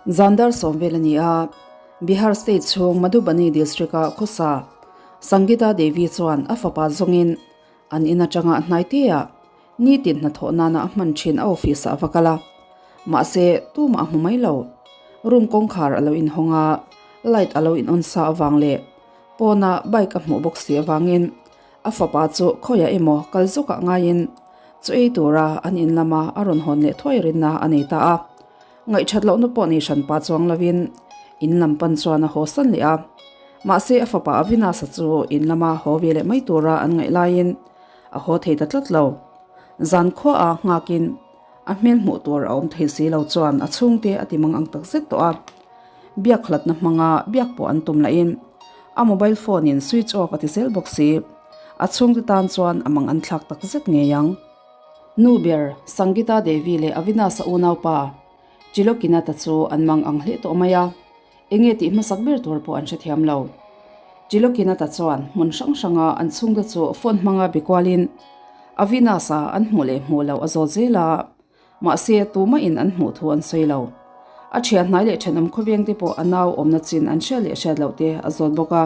Zan dar sawm vel a ni a, Bihar state chhung Madhubani district-a khawsa Sangita Devi chuan a fapa zawngin an in atanga hnaiteah nitin hnathawh nana a hman thin a office-ah a va kal a. Mahse, tumah a hmu mai lo. Room kawngkhar a lo inhawng a, light a lo in on sa avang leh pawna bike a hmuh bawk si avangin a fapa chu khawiah emaw kal zawkah ngaiin chu ei tura an in lama a rawn hawn leh thuai rinna a nei ta a. Ngaihthat lohna pawh nei hran pa chuang lovin in lam pan chuan a haw san leh a. Mahse, a fapa Avinash-a chu in lama haw ve leh mai tura an ngaih laiin a haw thei ta tlat lo. Zan khuaah nghakin a hmel hmuh tur a awm thei si lo chuan a chhungte a ti mang ang tak zet tawh a. Biak hlatna hmanga biak pawh an tum lahin a mobile phone in switch off a ti zel bawk si. A chhungte tan chuan a mang an thlak tak zet ngei ang. Nu ber Sangita Devi leh Avinash-a unaupa Trilokinatha chu an mang ang hle tawh mai a. Enge tih hmasak ber tur pawh an hrethiam lo. Trilokinatha chuan hmun hrang hranga an chhungte chu phone hmanga be kualin Avinash-a an hmuh leh hmuh loh a zawt zel a, mahse tumahin an hmuh thu an sawi lo. A thian hnai leh thenawm khawvengte pawh a nau awmna chin an hriat leh hriat loh te a zawt bawk a,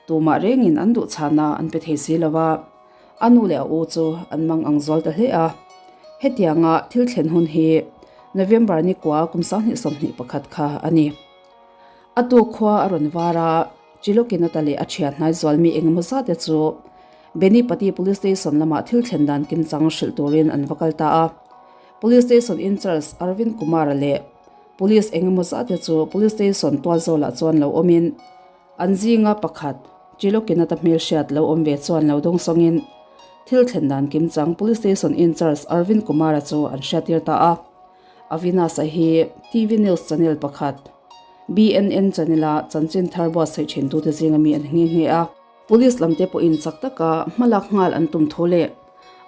tumah rengin an duh chhana an pe thei si lo va. A nu leh a u chu an mang ang zual ta hle a. Hetianga thil thlen hun hi November ni kua kum 2021 kha a ni. A tuk khua a rawn var a, Trilokinata leh a thian hnai zual mi engemaw zat te chu Benipati Police Station lamah thil thlen dan kimchang hrilh turin an va kal ta a. Police Station in-charge Arvind Kumar-a leh Police engemaw zat te chu Police Station tualzawlah chuan lo awmin An zinga pakhat, Trilokinata hmelhriat lo awm ve chuan lo dawng sawngin thil thlen dan kimchang Police Station in-charge Arvind Kumar-a chu an hriattir ta a. Avinash-a hi TV news channel pakhat, BNN channel-a chanchin thar buatsaih thintute zinga mi an nghe nghe a. Police lamte pawhin chak taka hmalak nghal an tum thu leh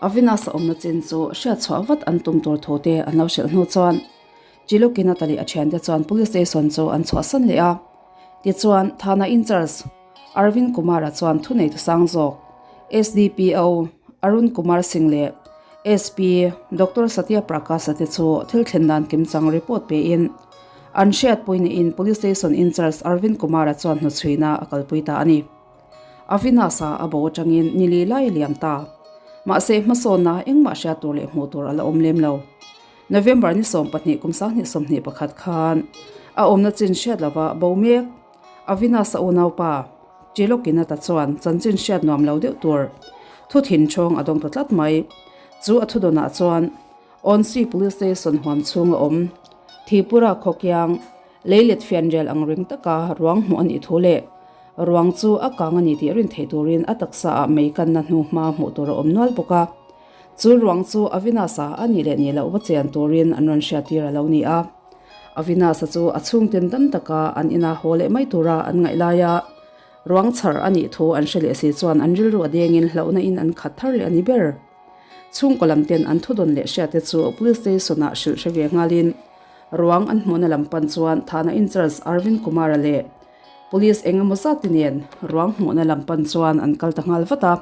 Avinash-a awmna chin chu hriatchhuah vat an tum tur thute an lo hrilh hnu chuan Trilokinata leh a thiante chuan Police Station chu an chhuahsan leh a. Tichuan, Thana in-charge Arvind Kumar-a chuan thuneitu sang zawk SDPO Arun Kumar Singh leh SP Doctor Satya Prakash-a te chu thil thlen dan kimchang report pein an hriatpui niin Police Station in-charge Arvind Kumar-a chuan hnuchhuina a kalpui ta a ni. Avinash-a a bo atangin ni li lai a liam ta. Mahse, hmasawnna engmah hriat tur leh hmuh tur a la awm lem lo. November ni 12 kum 2021 khan a awmna chin hriat lova bo mek Avinash-a unaupa Trilokinata chuan chanchin hriat nuam lo deuh tur thu thin thawng a dawng ta tlat mai. Chu a thudawnah chuan Onsi Police Station huam chhunga awm Thipura khawkiang leilet fianrial ang ring taka ruang hmuh a nih thu leh ruang chu a kang a ni tih rin theih turin a taksa ah mei kanna hnu hma hmuh tur a awm nual bawk a. Chu ruang chu Avinash-a a nih leh nih loh va chian turin an rawn hriattir a lo ni a. Avinash-a chu a chhungten dam taka an ina haw leh mai tura an ngaih laia ruang chhar a nih thu an hre leh si chuan an rilru a dengin hlauhna in an khat thar leh a ni ber. Chhungkaw lam ten an thudawn leh hriate chu Police Station-ah hrilh hre ve nghalin ruang an hmuhna lam pan chuan Thana in-charge Arvind Kumar-a leh Police eng emaw zat te nen ruang hmuhna lam pan chuan an kal ta nghal vat a.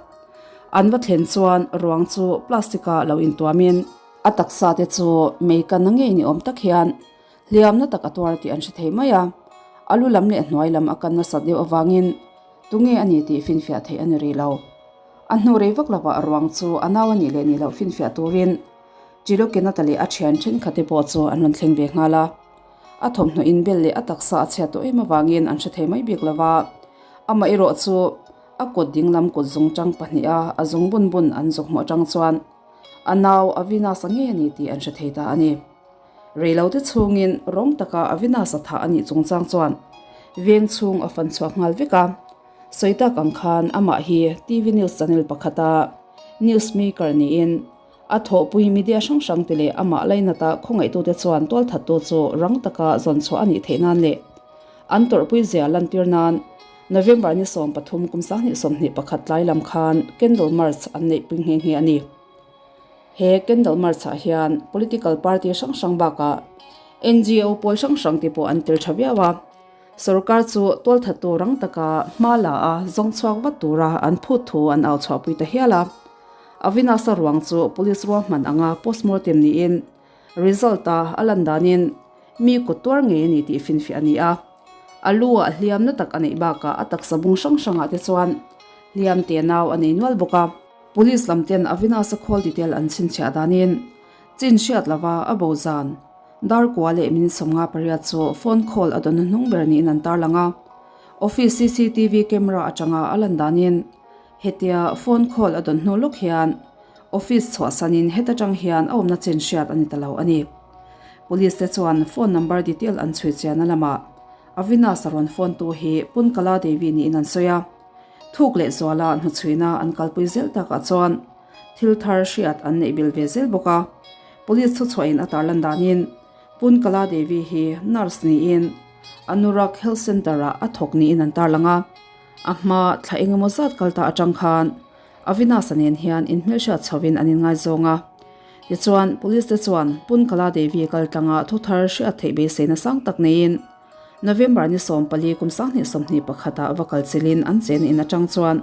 An va thlen chuan ruang chu plastic ah lo intuamin a taksa te chu mei kanna ngei ni awm tak hian hliamna tak a tuar tih an hre thei mai a. A lu lam leh hnuai lam a kan nasat deuh avangin tunge a ni tih finfiah theih a ni rih lo. A hnu rei vak lovah ruang chu a nau a nih leh nih loh finfiah turin Trilokinata leh a thian thenkhat te pawh chu an rawn thleng ve nghal a. A thawmhnaw inbel leh a taksa a chhiat tawh em avangin an hre thei mai bik lo va, amaherawh chu a kut dinglam kut zungchang pahniha a zung bun bun an zuk hmuh atang chuan a nau Avinash-a ngei a ni tih an hre thei ta a ni. Reilote chhungin rawng taka Avinash-a thah a nih chungchang chuan veng chhung a fan chhuak nghal vek a, sawi tak ang khan amah hi TV news channel pakhata news maker niin A thawhpui media hrang hrang te leh amah lainata khawngaihtute chuan tualthattu chu rang taka zawn chhuah a nih theih nan leh an tawrhpui zia lantir nan November ni 13 kum 2021 tlai lam khan Candle March an neihpui nghe nghe a ni. He Candle March ah hian political party hrang hrang bakah NGO pawl hrang hrang te pawh an tel tha viau a. Sorkar chu tualthattu rang taka hma la a zawng chhuak vat tura an phut thu an au chhuahpui ta hial a. Avinash-a ruang chu police ruahman anga postmortem niin result-a a lan danin Mi kut tuar ngei a ni tih finfiah a ni a. A lu ah hliam na tak a neih bakah a taksa bung hrang hrangah te chuan hliam te nau a nei nual bawk a. Police lam ten Avinash-a khawl detail an chhinchhiah danin chin hriat lova a bo zan dar kua leh minute 58 chu phone call a dawn hnuhnung ber niin an tarlang a. Office cctv camera atanga a lan danin hetia phone call a dawn hnu lawk hian office chhuahsanin heta tang hian a awmna chin hriat a ni ta lo a ni. Police te chuan phone number detail an chhui chianna lamah Avinash a rawn phone tu hi Punkala Devi niin an sawi a. Thuk leh zuala hnuchhuina an kalpui zel takah chuan thil thar hriat an neih bil ve zel bawk a. Police thuchhuahin a tarlan danin Punkala Devi hi nurse niin Anurak Health Centre-ah a thawk niin an tarlang a. A hma thla engemaw zat kal ta atang khan Avinash-a nen hian inhmelhriat chhovin an inngaizawng a. Tichuan, Police te chuan Punkala Devi kal tlanga thu thar hriat theih beiseina sang tak neiin November ni 14 kum 2021 ah va kal chilin an chen in atang chuan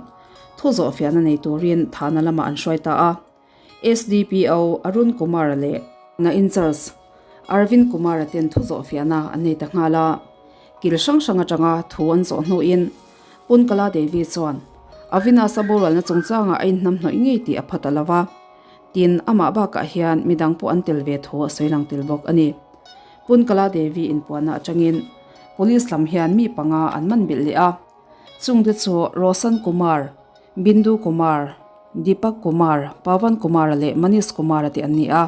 thu zawh fiahna nei turin thahna lamah an hruai ta a. SDPO Arun Kumar-a leh na in-charge Arvind Kumar-a ten thu zawh fiahna an nei ta nghal a. Kil hrang hrang atanga thu an zawh hnuin Punkala Devi chuan Avinash-a boralna chungchangah a inhnamhnawih ngei tih a phat a lo va. Tin, amah bakah hian midang pawh an tel ve thu a sawi lang tel bawk a ni. Punkala Devi inpuanna atangin Police lam hian mi panga an man belh leh a. Chungte chu Roshan Kumar, Bindu Kumar, Deepak Kumar, Pawan Kumar-a leh Manish Kumar-a te an ni a.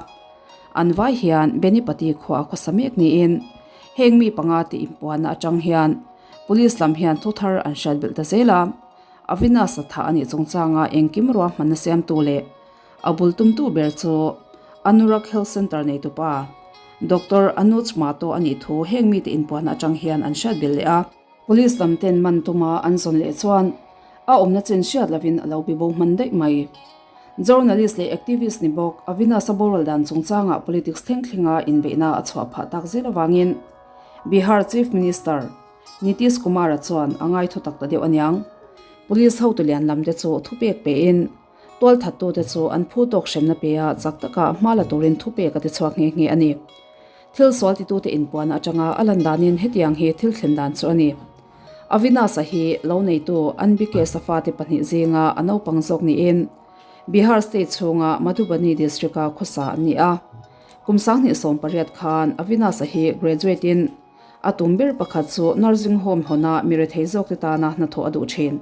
An vai hian Benipati khua a khawsa mek niin heng mi panga te inpuanna atang hian Police lam hian thu thar an hriat belh ta zel a. Avinash a thah a nih chungchanga engkim ruahmanna siamtu leh a bul tumtu ber chu Anurak Health Centre neitupa Doctor Anuj Mato a nih thu heng mite inpuanna atang hian an hriat belh leh a. Police lam ten man tuma an zawn leh chuan a awmna chin hriat lovin a lo bi bo hman daih mai. Journalist leh activist ni bawk Avinash-a boral dan chungchangah politics thleng thlenga inbeihna a chhuah phah tak zel avangin Bihar Chief Minister Nitish Kumar-a chuan a ngaithu tak ta deuh aniang. Police hotu lian lam te chu thupek pein tualthattute chu an phu tawk hremna pea chak taka hma la turin thupek a ti chhuak nghe nghe a ni. Thil sual titute inpuanna atanga a lan danin hetiang hi thil thlen dan chu a ni. Avinash-a hi lo neitu Anbike Safa te pahnih zinga a naupang zawk niin Bihar state chhunga Madhubani district-a khawsa an ni a. Kum 2018 khan Avinash-a hi graduate-in A tum ber pakhat chu nursing home hawnah mi rethei zawkte tana hnathawh a duh thin.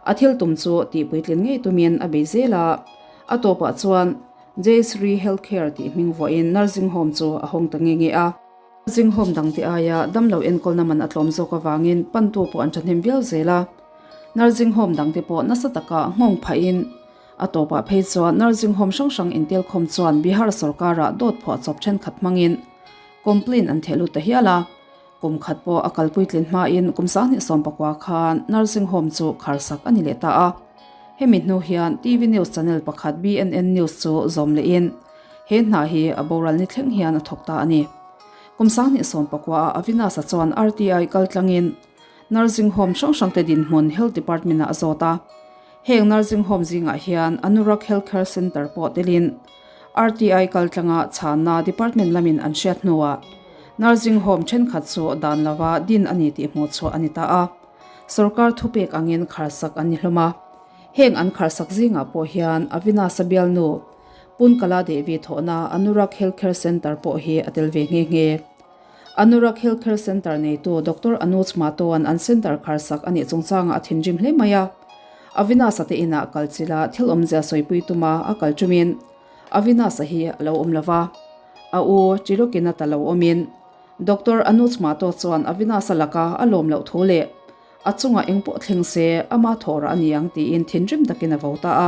A thil tum chu tihpuitlin ngei tumin a bei zel a, a tawpah chuan Jayshree Health Care tih hming vuahin nursing home chu a hawng ta nge nge a. Nursing home dangte aia damlo enkawlna man a tlawm zawk avangin pantu pawh an thahnem viau zel a. Nursing home dangte pawh nasa taka nghawng phahin a tawpah phei chuan nursing home hrang hrang intelkhawm chuan Bihar sorkarah dawt phuah chawp thenkhat hmangin Complaint an theh lut ta hial a, kum khat pawh a kalpui tlin hmain kum 2019 khan nursing home chu kharsak a ni leh ta a. Hemi hnu hian TV news channel pakhat BNN News chu zawm lehin he hna hi a boral ni thleng hian a thawk ta a ni. Kum 2019 ah Avinash-a chuan RTI kaltlangin nursing home hrang hrangte dinhmun Health Department-ah a zawt a. Heng nursing home zingah hian Anurak Health Care Centre pawh telin RTI kaltlanga chhanna department lamin an hriat hnuah nursing home thenkhat chu dan lova din a ni tih hmuh chhuah a ni ta a. Sorkar thupek angin kharsak an ni hlawm a. Heng an kharsak zingah pawh hian Avinash-a bialnu Punkala Devi thawhna Anurak Health Care Centre pawh hi a tel ve nghe nghe. Anurak Health Care Centre neitu Doctor Anuj Mato-a'n an centre kharsak a nih chungchangah a thinrim hle mai a. Avinash-a te inah kal chila thil awmzia sawipui tuma a kal ṭumin Avinash-a hi a lo awm lo va. A u Trilokinath-a lo awmin Doctor Anuj Mato chuan Avinash-a laka a lawm loh thu leh a chungah engpawh thleng se ama thawhrah a ni ang tiin thinrim takin a vo ta a.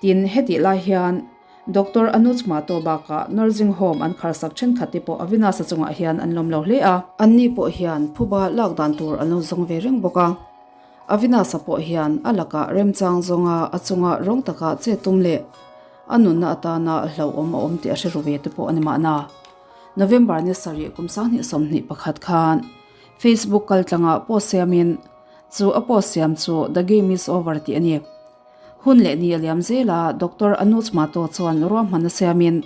Tin, hetih lai hian Doctor Anuj Mato bakah nursing home an kharsak thenkhat te pawh Avinash-a chungah hian an lawm lo hle a. Anni pawh hian phuba lak dan tur an lo zawng ve reng bawk a. Avinash-a pawh hian a lakah remchang zawnga a chunga rawng taka che tum leh a nunna atana hlauhawm a awm tih a hre ru ve te pawh a ni mahna. November ni sarih kum 2021 khan Facebook kaltlangah post siamin chu a post siam chu The game is over tih a ni. Hun leh ni a liam zel a, Doctor Anuj Mato chuan ruahmanna siamin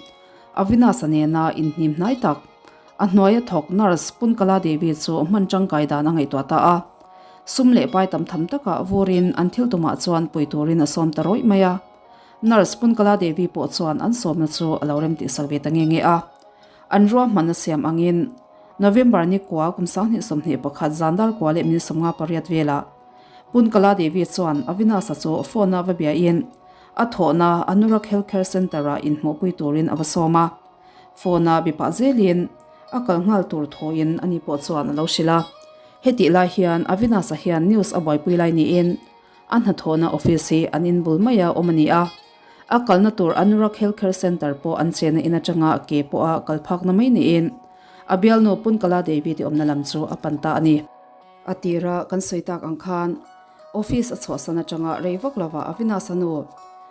Avinash-a nena inhnim hnai tak. A hnuaia thawk nurse Punkala Devi chu hman tangkai dan a ngaihtuah ta a. Sum leh pai tam tham takah vurin an thil tumah chuan pui turin a sawm ta rawih mai a. Nurse Punkala Devi pawh chuan an sawmna chu a lo rem tihsak ve ta nge nge a. An ruahmanna siam angin November ni kua kum 2021 zan dar kua leh minute 58 velah Punkala Devi chuan Avinash-a chu phone-a va biain a thawhna Anurak Health Care Centre-ah inhmuhpui turin a va sawm a. Phone-a bi pah zelin a kal nghal tur thawhin ani pawh chuan a lo hrilh a. Hetih lai hian Avinash-a hian news a buaipui lai niin a hnathawhna office hi an inbul maia awm a ni a. A kalna tur Anurak Health Care Centre pawh an chenna in atanga ke pawha kal phakna mai niin a bialnu Punkala Devi te awmna lam chu a pan ta a ni. A tira kan sawi tak ang khan office a chhuahsan atanga rei vak lovah Avinash-a nu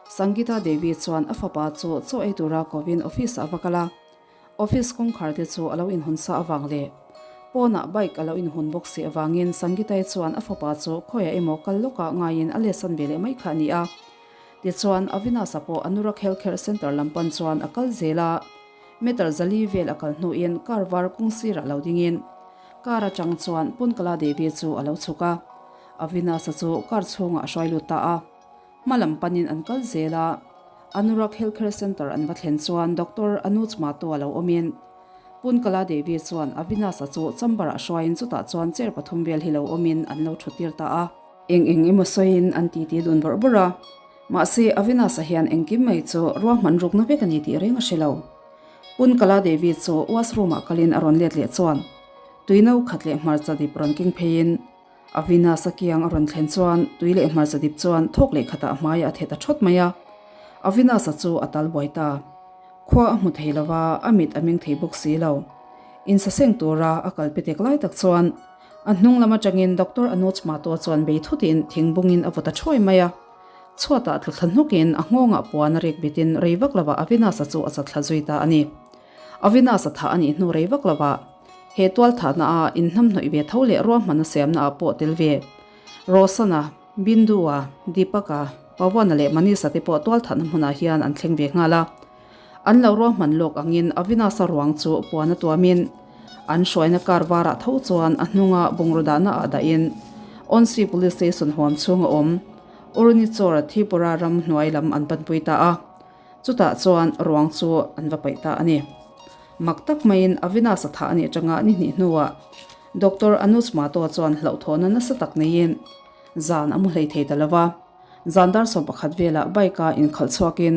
Sangita Devi chuan a fapa chu chaw ei tura kovin office-ah a va kal a. Office kawngkhar te chu a lo inhawn sa avang leh pawnah bike a lo inhawn bawk si avangin Sangitai chuan a fapa chu khawiah emaw kal lawkah ngaiin a letsan ve leh mai kha a ni a. Tichuan Avinash-a pawh Anurak Health Care Centre lam pan chuan a kal zel a. Meter zali vel a kal hnuin car var kawng sirah lo dingin Car atang chuan Punkala Devi chu a lo chhuk a, Avinash-a chu car chhungah a hruai lut ta a. Hma lam panin an kal zel a, Anurak Health Care Centre an va thlen chuan Doctor Anuj Mato a lo awmin Punkala Devi chuan Avinash-a chu chamber-ah hruaiin chutah chuan chair pathum vel hi lo awmin an lo thuttir ta a. Eng eng emaw sawiin an titi dun bawrh bawrh a, mahse Avinash-a hian engkim mai chu ruahman rukna vek a ni tih reng a hre lo. Punkala Devi chu washroom ah kalin a rawn let leh chuan tui no khat leh hmarcha dip rawn keng pheiin Avinash-a kiang a rawn thlen chuan tui leh hmarcha dip chuan thawk leh khatah hmaiah a thet a thawt mai a. Avinash-a chu a tal buai ta. Khua a hmu thei lo va, a mit a meng thei bawk si lo. Insaseng tura a kal pe tek lai tak chuan a hnung lam atangin Doctor Anuj Matua chuan bei thutin thing bungin a vaw ta thuai mai a. Chhuatah tlu thla hnukin a nghawngah puan a rek bitin rei vak lovah Avinash-a chu a chatthla zui ta a ni. Avinash-a thah a nih hnu rei vak lovah he tual thahna a inhnamhnawih ve tho leh ruahmanna siamna ah pawh tel ve Rosana, Bindu-a, Deepak-a, Pawan-a leh Manisha te pawh tual thahna hmunah hian an thleng ve nghal a. An lo ruahman lawk angin Avinash-a ruang chu puan a tuamin an hruaina car varah tho chuan a hnunga bungraw dahna ah dahin Onsi Police Station huam chhunga awm Urnichawr Tripura ram hnuai lam an panpui ta a, chutah chuan ruang chu an va paih ta a ni. Mak tak maiin Avinash a thah a nih atanga ni hnih hnuah Doctor Anuj Mato chuan hlauhthawhna nasa tak neiin zan a mu hlei thei ta lo va, zan dar 11 velah bike-a inkhalh chhuakin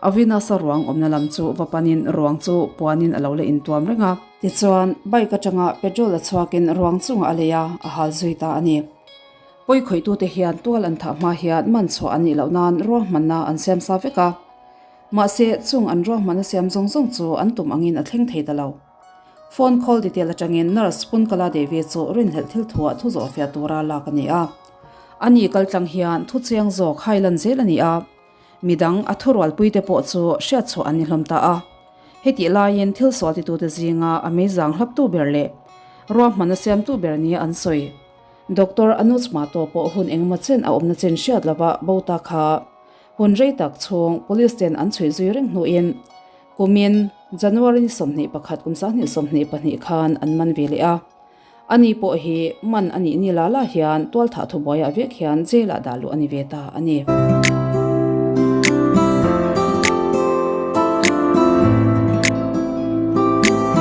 Avinash-a ruang awmna lam chu va panin ruang chu puanin a lo la intuam reng a. Tichuan, bike atanga petrol a chhuakin ruang chungah a lei a, a hal zui ta a ni. Pawikhawitute hian tual an thah hma hian man chhuah an nih loh nan ruahmanna an siam sa vek a. Mahse, chung an ruahmanna siam zawng zawng chu an tum angin a thleng thei ta lo. Phone call detail atangin nurse Punkala Devi chu rinhlelh thil thuah thu zawhfiah tura lak a ni a. Ani kaltlang hian thu chiang zawk hailan zel a ni a. Midang a thurualpuite pawh chu hriatchhuah an ni hlawm ta a. Hetih laiin thil sual titute zinga a meizang hlaptu ber leh ruahmanna siamtu ber nia an sawi. Doctor Anuj Mato pawh hun engemaw chen a awmna chen hriat lova bo ta kha hun rei tak chhung police ten an chhui zui reng hnuin kumin January ni 21 kum 2022 khan an man ve leh a. Ani pawh hi man a nih ni la la hian tualthah thubuaiah vek hian jail ah dah luh a ni ve ta a ni.